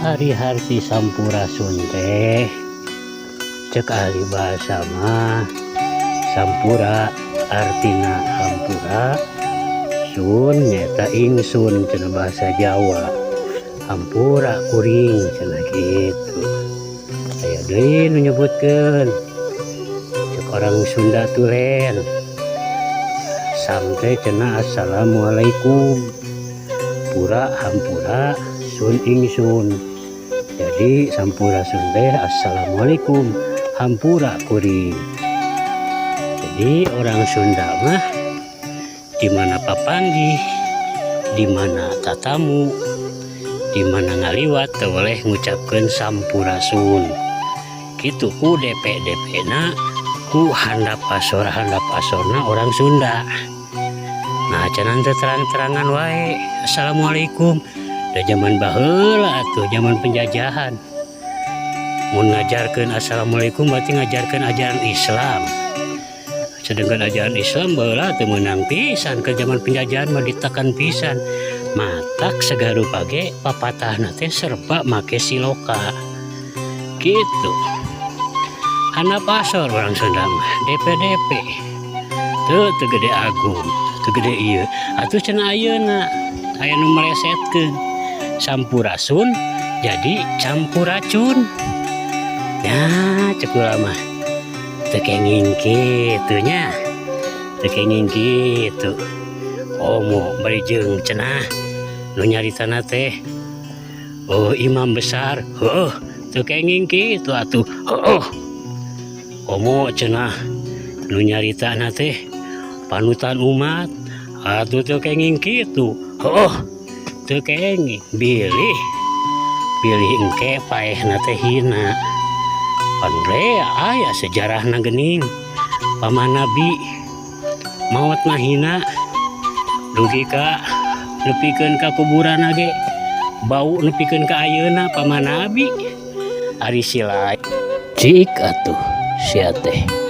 Ari harti sampurasun teh, cek ahli bahasa mah, sampura artina hampura, sun nyaeta ingsun cenah bahasa Jawa, hampura kuring cenah kitu. Aya deui nu nyebutkeun, cek orang Sunda tulen, sam teh cenah assalamualaikum, pura hampura, sun ingsun. Jadi sampurasun teh assalamualaikum, hampura kuring. Jadi orang Sunda mah di mana papanggih, di mana tatamu, di mana ngaliwat, teu boleh ngucapkeun sampurasun kitu ku DP DP na, ku handap asor handap asorna orang Sunda. Nah, cenah teu terang-terangan wae assalamualaikum. Da zaman baheula atuh, zaman penjajahan, mun ngajarkeun assalamualaikum berarti ngajarkeun ajaran Islam, sedangkan ajaran Islam baheula teu meunang pisan. Ke zaman penjajahan mah ditekan pisan, matak segala rupa ge papatahna teh serba make siloka gitu. Handap asor orang Sunda mah DPDP teu teu gede agung, teu gede ieu atuh. Cenah ayeuna aya nu melesetkeun sampurasun jadi campuracun. Ya, cek kula mah teu kenging kitu nya, teu kenging kitu. Komo bari jeung cenah nu nyaritana teh, oh, imam besar, heuh, teu kenging kitu atuh, heuh. Komo cenah nu nyaritana teh panutan umat, atuh teu kenging kitu, heuh, teu kenging. Bilih bilih engke paehna teh hina. Pan aya sejarahna geuning, paman Nabi maotna hina, dugi ka nepikeun ka kuburan ge bau nepikeun ka ayeuna paman Nabi. Ari sila cik atuh sia teh.